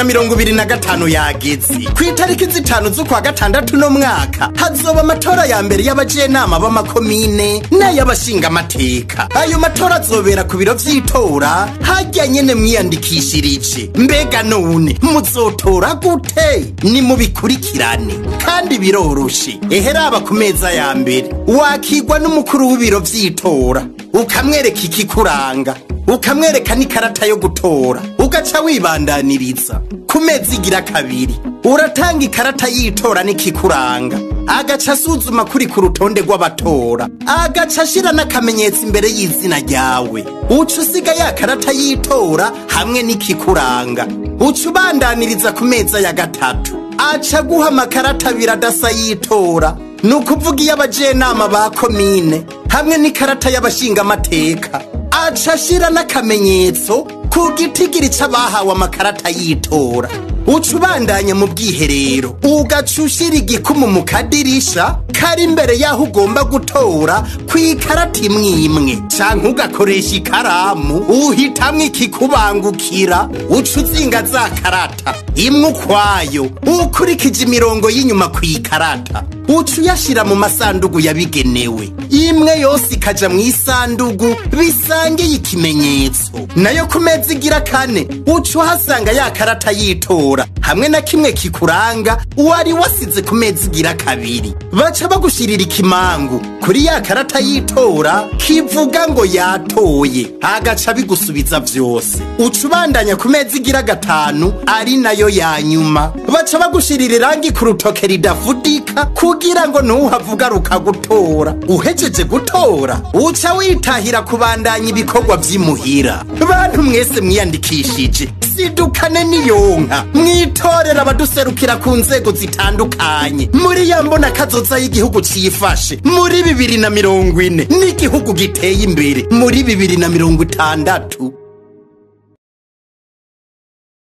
2025 yageze. Ku itariki 5 z'ukwa gatandatu no mwaka hazoba amatora ya mbere y'abajenama b'amakomine n'ay'abashingamateka. Ayo matora azobera ku biro vy'itora harya nyene mwiyandikishirije. Mbega none muzotora gute? Ni mubikurikirane kandi biroroshe. Eheraba ku meza ya mbere wakigwa n'umukuru w'ibiro vy'itora, ukamwereka ikikuranga, ukamwereka n'ikarata yo gutora, ugaca wibandaniriza. Ku meza igira kabiri uratanga ikarata y'itora n'ikikuranga, agaca asuzuma kuri ku rutonde rw'abatora, agaca ashira n'akamenyetso imbere y'izina ryawe. Uca usiga ya karata y'itora hamwe n'ikikuranga, uca ubandaniriza ku meza ya gatatu, aca guha amakarata abiri adasa y'itora, ni ukuvuga iy'abajenama ba komine hamwe n'ikarata y'abashingamateka. Aca ashira n'akamenyetso ku gitigiri c'abahawe amakarata y'itora. Uca ubandanya mu bwiherero, ugaca ushira igikumu mu kadirisha kari imbere y'aho ugomba gutora kw'ikarata imwe imwe, canke ugakoresha ikaramu uhitamwo ikikubangukira. Uca uzinga za karata imwe ukwayo ukurikije imirongo y'inyuma kw'ikarata, uca uyashira mu masandugu yabigenewe, imwe yose ikaja mw'isandugu bisangiye ikimenyetso. Nayo ku meza igira kane uca uhasanga ya karata y'itora hamwe na kimwe kikuranga wari wasize ku meza igira kabiri. Baca bagushirira ikimangu kuri ya karata y'itora kivuga ngo yatoye, agaca bigusubiza vyose. Uca ubandanya ku meza igira gatanu ari nayo ya nyuma, baca bagushirira irangi ku rutoke ridafudika kugira ngo ntuhavugaruka gutora. Uhejeje gutora uca witahira kubandanya ibikorwa vy'imuhira. Bantu mwese mwiyandikishije, sidukane niyonka mwitorera abaduserukira ku nzego zitandukanye muri ya mbona kazoza y'igihugu cifashe muri 2040 n'igihugu giteye imbere muri 2060.